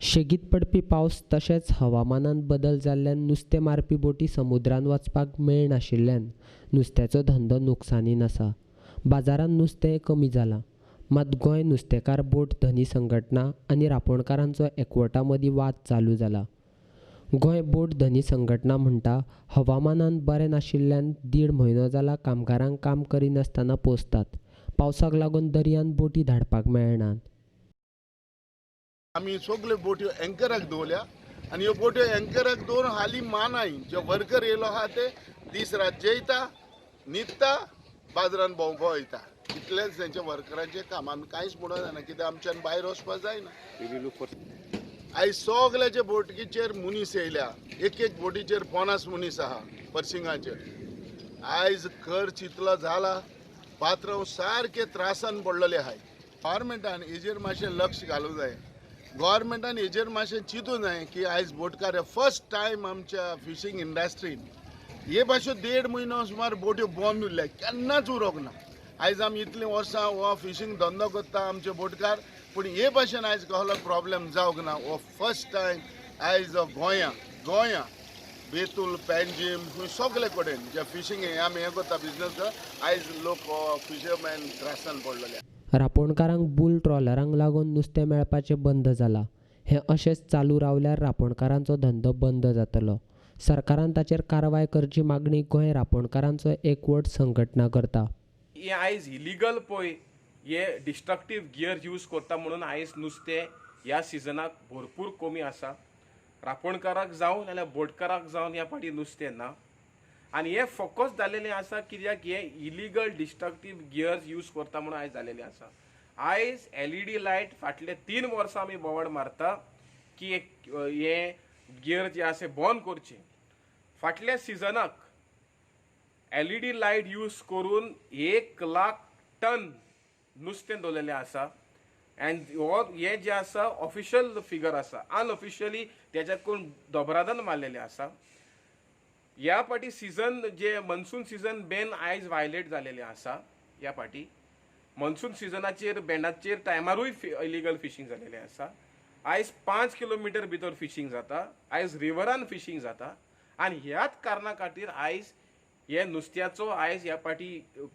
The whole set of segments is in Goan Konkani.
शेगीत पडपी पावस तशेंच हवामानांत बदल जाल्ल्यान नुस्तें मारपी बोटी समुद्रांत वचपाक मेळनाशिल्ल्यान नुस्त्याचो धंदो नुकसानीन आसा. बाजारांत नुस्तें कमी जालां. मात गोंय नुस्तेकार बोट धनी संघटना आनी रापोणकारांचो एकवटा मदीं वाद चालू जाला. गोंय बोट धनी संघटना म्हणटा, हवामानांत बरें नाशिल्ल्यान 1.5 म्हयनो जाला कामगारांक काम करिनासतना पोसतात. पावसाक लागून दर्यांत बोटी धाडपाक मेळनात. आमी सगल्यो बोट्यो एंकराक दवरल्या आनी ह्यो बोट्यो एंकराक दवरून हालीं मानाय जे वर्कर येयलो आहा ते दीस रात जेयता, न्हिदता, बाजारान भोंवपा वयता. इतलेंच तेंच्या वर्करांचें काम. आमी कांयच म्हणूंक जायना कित्याक आमच्यान भायर वचपाक जायना. आयज सगल्याच्या बोटीचेर मनीस येयल्या. एक एक बोटीचेर 50 मनीस आहा पर्सिंगाचेर. आयज खर्च इतलो जाला, पात्रांव सारके त्रासान पडलेले आहाय. गव्हर्मेंटान हेजेर मातशें लक्ष घालूंक जाय. गव्हर्मेंटान हेजेर मातशें चिंतूं जाय की आयज बोटकार फर्स्ट टायम आमच्या फिशींग इंडस्ट्रीन हे भाशेन 1.5 म्हयनो सुमार बोट्यो बंद उरल्या, केन्नाच उरोंक ना. आयज आमी इतलीं वर्सां हो फिशींग धंदो करता आमचे बोटकार, पूण हे भाशेन आयज कसलो प्रॉब्लेम जावंक ना. हो फर्स्ट टायम आयज गोंया बेतूल, पेंजीम सगळे कडेन जे फिशींग हे आमी हें करता बिजनस, आयज लोक फिशरमॅन त्रासान पडलेले. रापोणकारांक बुल ट्रॉलरांक लागून नुस्तें मेळपाचें बंद जालां. हें अशेंच चालू रावल्यार रापोणकारांचो धंदो बंद जातलो. सरकारान ताचेर कारवाय करची मागणी गोंय रापोणकारांचो एकवट संघटना करता. हे आयज इलिगल पळय हे डिस्ट्रक्टीव गियर यूज करता म्हणून आयज नुस्तें ह्या सिजनाक भरपूर कमी आसा. रापोणकाराक जावं नाल्यार बोटकाराक जावन ह्या फाटी नुस्तें ना. आनी हे फोकस जालेलें आसा कित्याक हे इलिगल डिस्ट्रक्टीव गियर्स यूज करता म्हणून आयज जालेलें आसा. आयज LED light फाटले 3 वर्सां आमी बोवाळ मारता की हे गियर जे आसा बंद करचे. फाटल्या सिजनाक LED light use करून 1 लाख टन नुस्तें दवरलेलें आसा. एंड हो हे जे आसा ऑफिशियल फिगर आसा, अनऑफिशियली तेच्याकून दोबरादान मारलेलें आसा. ह्या फाटी सिजन जे मनसून सिजन बॅन आयज वायलेट जालेलें आसा. ह्या फाटी मनसून सिजनाचेर बॅनाचेर टायमारूय इलिगल फिशींग जालेलें आसा. आयज 5 किलोमिटर भितर फिशींग जाता, आयज रिवरान फिशींग जाता. आनी ह्याच कारणा खातीर आयज हे नुस्त्याचो आयज ह्या फाटी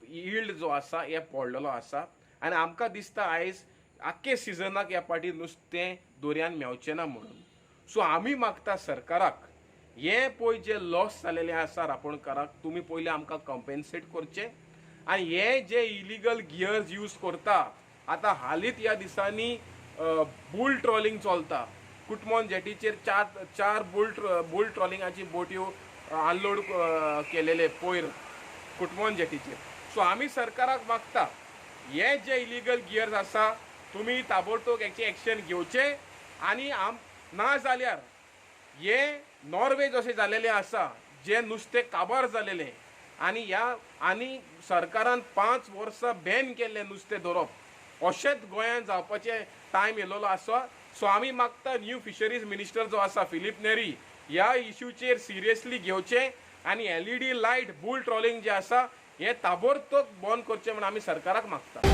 यील्ड जो आसा हे पडलेलो आसा. आनी आमकां दिसता आयज आख्खे सिजनाक ह्या फाटी नुस्तें दर्यान मेवचें ना म्हणून. सो आमी मागता सरकाराक हे पळय जे लॉस जालेलें आसा रापोणकाराक तुमी पयलीं आमकां कंपेन्सेट करचें. आनी हे जे इलिगल गियर्स यूज करता, आतां हालींच ह्या दिसांनी बुल ट्रॉलिंग चलता. कुटमोन जेटीचेर 4 बुल ट्रॉलिंगाची बोट्यो अनलोड केलेले पयर कुटमोन जेटीचेर. सो आमी सरकाराक मागता हे जे इलिगल गियर्स आसा तुमी ताबडतोब हेचे एक्शन घेवचें. आनी ना जाल्यार हे नॉर्वे जशें जालेलें आसा जे नुस्तें काबार जालेलें आनी ह्या आनी सरकारान 5 वर्सां बॅन केल्लें नुस्तें धरप, अशेंच गोंयांत जावपाचें टायम येयलेलो आसा. सो आमी मागता न्यू फिशरीज मिनिस्टर जो आसा फिलीप नेरी ह्या इश्यूचेर सिरियसली घेवचें आनी LED light bull trawling जें आसा हें ताबडतोब बंद करचें म्हूण आमी सरकाराक मागता.